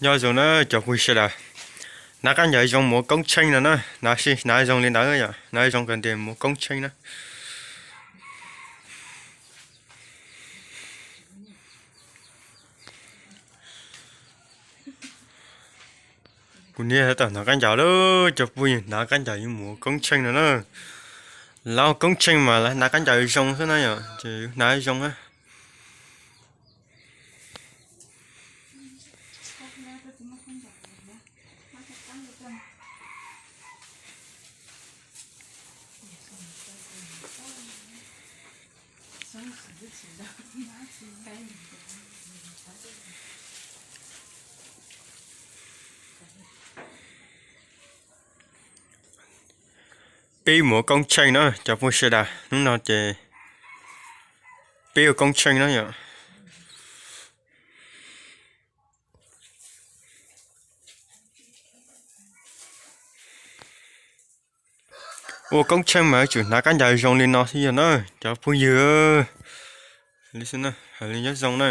Nyob zoo na cov phooj ywg sawv daws, hnav kab ncaws zoo mus ua koob tsheej no na, hnav zoo li ntawd yom, hnav zoo kawg nkaus mus ua koob tsheej na. Kuv niam tab tom hnav kab ncaws lawm, cov phooj ywg, hnav kab ncaws yuav mus ua koob tsheej no na. Lawv ua koob tsheej mas lawv hnav kab ncaws zoo xwb na yom, ces yus hnav zoo na. Peb mus ua koob tsheej na cov phooj ywg sawv daws, hnub no ces peb ua koob tsheej na yom. Ua koob tsheej mas yuav tsum hnav kab ncaws zoo li no thiab yog na cov phooj ywg. Li xwb na, hais li nyob zoo na.